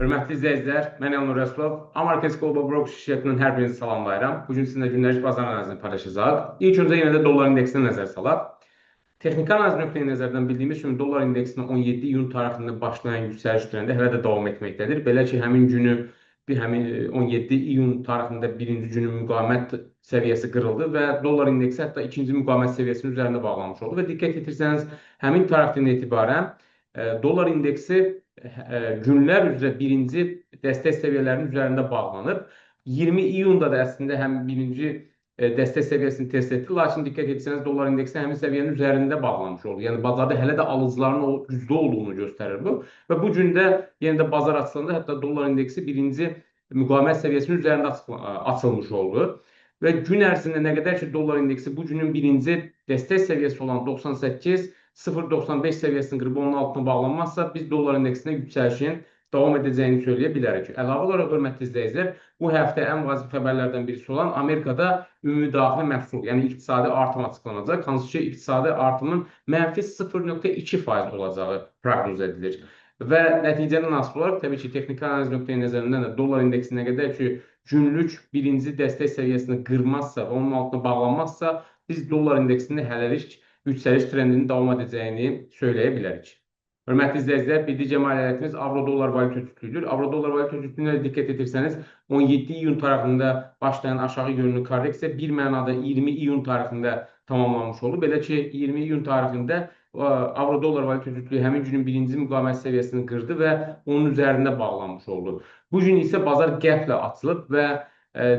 Hörmətli izləyicilər, mən Elnur Rəsulov, Amarkets Global Broker şirkətinin hər birinizi salamlayıram. Bu gün sizinlə gündəlik bazar analizini paylaşacağıq. İlk öncə yenə də dollar indeksinə nəzər salaq. Texniki analiz nöqteyi nəzərdən bildiyimiz kimi dollar indeksinin 17 iyun tarixində başlayan yüksəliş trendi hələ də davam etməkdədir. Belə ki, həmin günü bir həmin 17 iyun tarixində birinci günün müqavimət səviyyəsi qırıldı və dollar indeksi hətta ikinci müqavimət səviyyəsinin üzərində bağlanmış oldu və diqqət etirsəniz, həmin tarixdən etibarən dollar indeksi günlər üzrə birinci dəstək səviyyələrinin üzərində bağlanıb. 20 iyunda da əslində həm birinci dəstək səviyyəsini test etdi. Lakin diqqət etsəniz, dollar indeksi həmin səviyyənin üzərində bağlanmış oldu. Yəni bazarda hələ də alıcıların o güclü olduğunu göstərir bu. Və bu gün də yenə də bazar açılanda hətta dollar indeksi birinci müqavimət səviyyəsinin üzərində açılmış oldu. Və gün ərzində nə qədər ki dollar indeksi bu günün birinci dəstək səviyyəsi olan 98,095 səviyyəsini qırıb onun altına bağlanmazsa, biz dollar indeksində yüksəlişin davam edəcəyini söyləyə bilərik. Əlavə olaraq, hörmətli izləyicilər, bu həftə ən vacib xəbərlərdən birisi olan Amerikada ümumi daxili məhsul, yəni iqtisadi artım açıqlanacaq. Hansı ki, iqtisadi artımın mənfi 0,2% olacağı proqnoz edilir. Və nəticədən asılı olaraq, təbii ki, texniki analiz nöqteyi nəzərindən də dollar indeksi nə qədər ki, günlük birinci dəstək səviyyəsini qırmazsa və onun altına bağlanmazsa, biz dollar indeksində hələlik yüksəliş trendinin davam edəcəyini söyləyə bilərik. Hörmətli izləyicilər, bir digər maliyyə avro-dollar valyuta cütlüyüdür. Avro-dollar valyuta cütlüyünə diqqət etirsəniz, 17 iyun tarixində başlayan aşağı yönlü korreksiya bir mənada 20 iyun tarixində tamamlanmış oldu. Belə ki, 20 iyun tarixində avro-dollar valyuta cütlüyü həmin günün birinci müqavimət səviyyəsini qırdı və onun üzərində bağlanmış oldu. Bu gün isə bazar gaplə açılıb və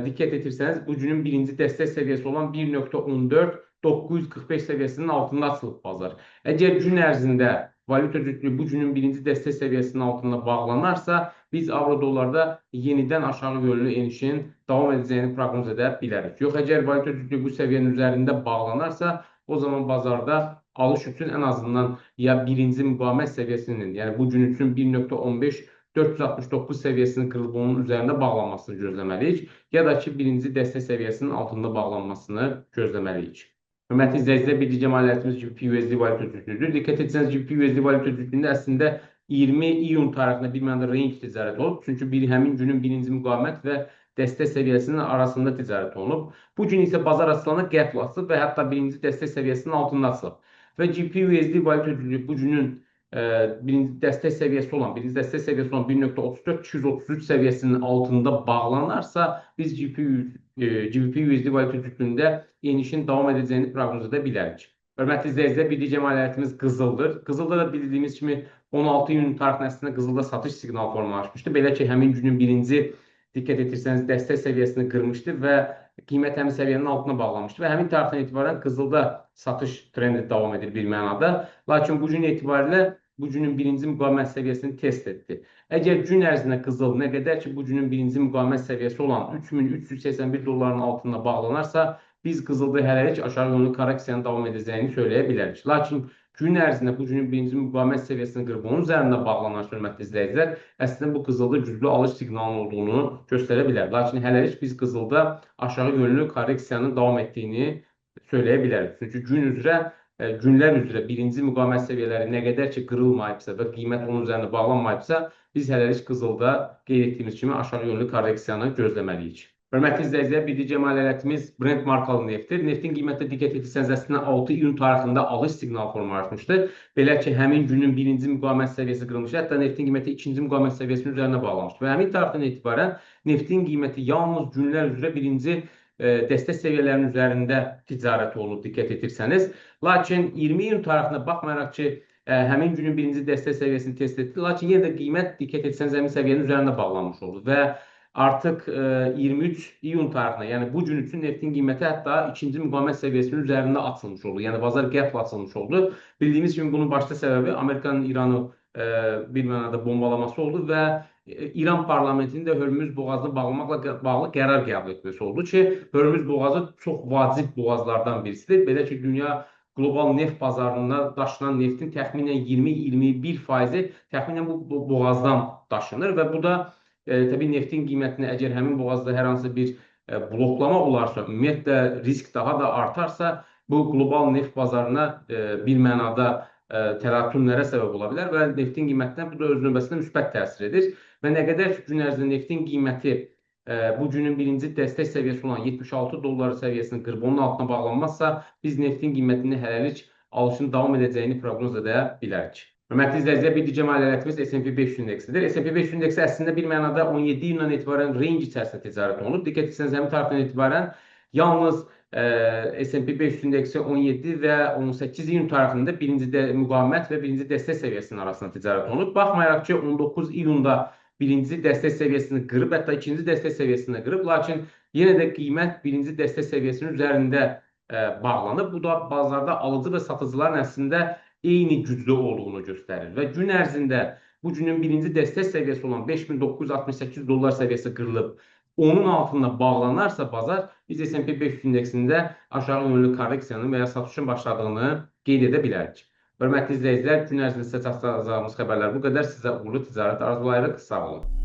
diqqət etirsəniz, bu günün birinci dəstək səviyyəsi olan 1.14 945 səviyyəsinin altında açılıb bazar. Əgər gün ərzində valyuta cütlüyü bu günün birinci dəstək səviyyəsinin altında bağlanarsa, biz avro-dollarda yenidən aşağı yönlü enişin davam edəcəyini proqnoz edə bilərik. Yox, əgər valyuta cütlüyü bu səviyyənin üzərində bağlanarsa, o zaman bazarda alış üçün ən azından ya birinci müqavimət səviyyəsinin, yəni bu gün üçün 1.15 469 səviyyəsinin qırılıb onun üzərində bağlanmasını gözləməliyik, ya da ki, birinci dəstək səviyyəsinin altında bağlanmasını gözləməliyik. Hörmətli izləyicilər, bir digər maliyyətimiz GBP-USD valyuta cütlüyüdür. Diqqət etsəniz, GBP-USD valyuta cütlüyündə əslində 20 iyun tarixində bir mənada range ticarət olub. Çünki həmin günün birinci müqavimət və dəstək səviyyəsinin arasında ticarət olunub. Bu gün isə bazar açılanda gaplə açılıb və hətta birinci dəstək səviyyəsinin altında açılıb. Və GBP-USD valyuta cütlüyü bu günün birinci dəstək səviyyəsi olan, birinci dəstək səviyyəsi olan 1.34 233 səviyyəsinin altında bağlanarsa, biz GBP-USD valyuta cütlüyündə enişin davam edəcəyini proqnoz edə bilərik. Hörmətli izləyicilər, bir digər maliyyətimiz qızıldır. Qızılda da bildiyimiz kimi 16 iyun tarixində əslində qızılda satış siqnalı formalaşmışdı. Belə ki, həmin günün birinci, diqqət etirsəniz, dəstək səviyyəsini qırmışdı və qiymət həmin səviyyənin altına bağlanmışdı və həmin tarixdən etibarən qızılda satış trendi davam edir bir mənada. Lakin bu gün etibarilə bu günün birinci müqavimət səviyyəsini test etdi. Əgər gün ərzində qızıl nə qədər ki, bu günün birinci müqavimət səviyyəsi olan 3381 dolların altında bağlanarsa, biz qızılda hələlik aşağı yönlü korreksiyanın davam edəcəyini söyləyə bilərik. Lakin gün ərzində bu günün birinci müqavimət səviyyəsini qırıb onun üzərində bağlanarsa, hörmətli izləyicilər, əslində bu qızılda güclü alış siqnalının olduğunu göstərə bilər. Lakin hələlik biz qızılda aşağı yönlü korreksiyanın davam etdiyini söyləyə bilərik. Çünki günlər üzrə birinci müqavimət səviyyələri nə qədər ki qırılmayıbsa və qiymət onun üzərində bağlanmayıbsa, biz hələlik qızılda qeyd etdiyimiz kimi aşağı yönlü korreksiyanı gözləməliyik. Hörmətli izləyicilər, bir digər maliyyətimiz Brent markalı neftdir. Neftin qiymətinə diqqət etsəniz, əslində 6 iyun tarixində alış siqnalı formalaşmışdı. Belə ki, həmin günün birinci müqavimət səviyyəsi qırılmışdı. Hətta neftin qiyməti ikinci müqavimət səviyyəsinin üzərinə bağlanmışdı. Və həmin tarixdən etibarən neftin qiyməti yalnız günlər üzrə birinci dəstək səviyyələrinin üzərində ticarət olunub, diqqət etirsəniz. Lakin 20 iyun tarixində baxmayaraq ki, həmin günün birinci dəstək səviyyəsini test etdi, lakin yenə də qiymət, diqqət etsəniz, həmin səviyyənin üzərində bağlanmış oldu və artıq 23 iyun tarixində, yəni bu gün üçün neftin qiyməti hətta ikinci müqavimət səviyyəsinin üzərində açılmış oldu. Yəni bazar gaplə açılmış oldu. Bildiyimiz kimi bunun başlı səbəbi Amerikanın İranı bir mənada bombalaması oldu və İran parlamentinin də Hörmüz boğazını bağlamaqla bağlı qərar qəbul etməsi oldu ki, Hörmüz boğazı çox vacib boğazlardan birisidir. Belə ki, dünya qlobal neft bazarına daşınan neftin təxminən 20-21 faizi təxminən bu boğazdan daşınır və bu da təbii neftin qiymətini əgər həmin boğazda hər hansı bir bloklama olarsa, ümumiyyətlə risk daha da artarsa, bu qlobal neft bazarına bir mənada təlatümlərə səbəb ola bilər və neftin qiymətinə bu da öz növbəsində müsbət təsir edir. Və nə qədər ki, gün ərzində neftin qiyməti bu günün birinci dəstək səviyyəsi olan 76 dollar səviyyəsini qırıb onun altına bağlanmazsa, biz neftin qiymətini hələlik alışın davam edəcəyini proqnoz edə bilərik. Hörmətli izləyicilər, bir digər maliyyə S&P 500 indeksidir. S&P 500 indeksi əslində bir mənada 17 iyundan etibarən range içərisində ticarət olunub. Diqqət etsəniz, həmin tarixdən etibarən yalnız S&P 500 indeksi 17 və 18 iyun tarixində birinci müqavimət və birinci dəstək səviyyəsinin arasında ticarət olunub. Baxmayaraq ki, 19 iyunda birinci dəstək səviyyəsini qırıb, hətta ikinci dəstək səviyyəsini qırıb, lakin yenə də qiymət birinci dəstək səviyyəsinin üzərində bağlanıb. Bu da bazarda alıcı və satıcıların əslində eyni gücdə olduğunu göstərir və gün ərzində bu günün birinci dəstək səviyyəsi olan 5968 dollar səviyyəsi qırılıb, onun altında bağlanarsa bazar, biz S&P 500 indeksində aşağı yönlü korreksiyanın və ya satışın başladığını qeyd edə bilərik. Hörmətli izləyicilər, gün ərzində sizə çatdıracağımız xəbərlər bu qədər. Sizə uğurlu ticarət arzulayırıq. Sağ olun.